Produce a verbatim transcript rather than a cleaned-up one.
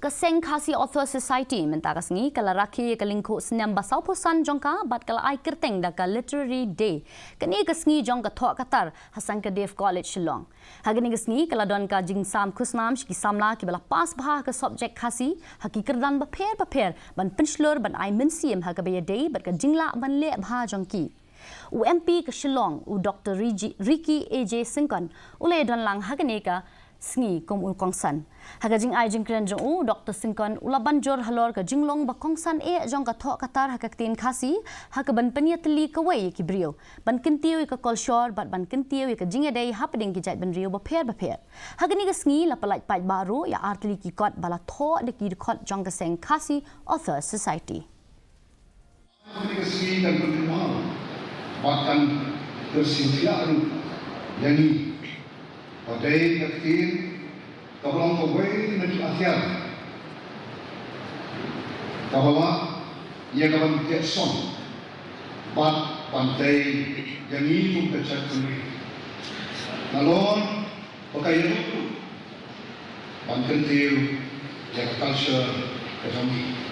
Ka Seng Khasi Author Society mynta ka sngi ka la rakhe ïa ka lyngkhuh snem ba sawphew san jong ka bad ka la ai kyrteng da ka Literary Day. Kane ka sngi jong ka thoh ka tar ha Sangkaddev College Shillong. Ha kane ka sngi ka la don ka jingsam khusnam sha ki samla kiba la pass bha ha ka subject Khasi ha ki kyrdan bapher bapher ban pynshlur ban ai mynsiem ha kaba ïadei bad ka jinglah ban leh bha jong ki. U M P ka Shillong, u Doctor Riji- Ricky A J Syngkon, u la ïadon lang ha kane ka sngi kum u kongsan. Ha ka jingai jingkren jong u, Doctor Syngkon u la ban jur halor ka jinglong ba kongsan eh jong ka thoh ka tar ha ka ktien Khasi ha kaban pynïatylli kawei ïa ki briew, ban kyntiew ïa ka kolshor bad ban kyntiew ïa ka jingïadei hapdeng ki jaitbynriew bapher bapher. Ha kane ka sngi la pyllait paidbah ruh ïa artylli ki kot ba la thoh da ki dkhot jong ka Seng Khasi Author Society. Kane ka sngi kan pynkynmaw bad kan kyrsiew thiah ruh ïa ngi ba dei ka ktien kaba long kawei na ki atiar kaba lah ïa ka ban teh song bad ban tei ïa ngi kum ka jaitbynriew. Nalor ba ka ïarap ruh ban kyntiew ïa ka culture ka jong ngi.